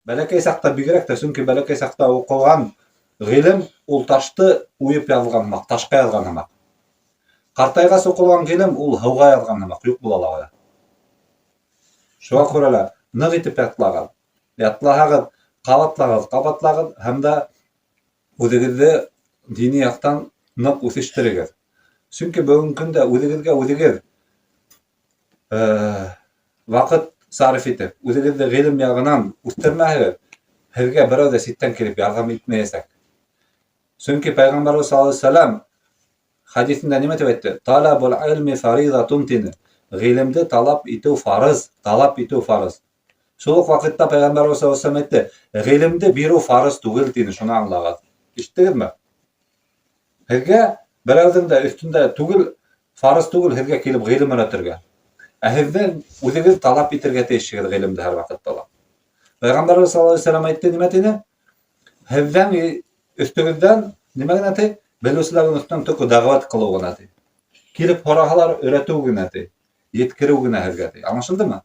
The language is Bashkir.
Бәләкәй саҡта бигерәк тә, сөнки бәләкәй саҡта уҡылған ғилем ул ташты уйып яҙылған һымаҡ, ташҡа яҙған һымаҡ. Ҡартайғас уҡылған ғилем ул һыуға яҙған һымаҡ, юҡ була ла ҡуя. Шуға күрә лә ныҡ итеп ятлағыҙ. Ятлаһағыҙ, ҡабатлағыҙ, ҡабатлағыҙ һәм дә үҙегеҙҙе дини яҡтан ныҡ үҫештерегеҙ. Сөнки бөгөнгө көндә үҙегеҙгә үҙегеҙ ваҡыт сарыф итеп, үҙегеҙҙе ғилем яғынан үҫтермәһегеҙ, һеҙгә берәү ҙә ситтән килеп ярҙам итмәйәсәк. Сөнки Пәйғәмбәрбеҙ саллаллаһу алейһи вәсәләм хәдиҫендә нимә тип әйтте? Талабул илми фаризатун тине. Ғилемде талап итеү фарыз, талап итеү фарыз. Шул уҡ ваҡытта Пәйғәмбәрбеҙ саллаллаһу алейһи вәсәләм әйтте, ғилемде биреү фарыз түгел тине, шуны аңлағыҙ. Ишеттегеҙме? Һеҙгә берәүҙең дә өҫтөндә түгел, фарыз түгел һеҙгә килеп ғилем өйрәтергә. Ә һеҙҙең үҙегеҙ талап итергә тейешһегеҙ ғилемде һәр ваҡытта ла. Пәйғәмбәрбеҙ саллаллаһу алейһи вәсәләм әйтте, нимә тине? Һеҙҙең өҫтөгөҙҙән нимә генә ти? Белеүселәрҙең өҫтөнән только дәғүәт ҡылыу ғына ти. Килеп һораһалар, өйрәтеү генә ти. Еткереү генә һеҙгә ти. Аңлашылдымы?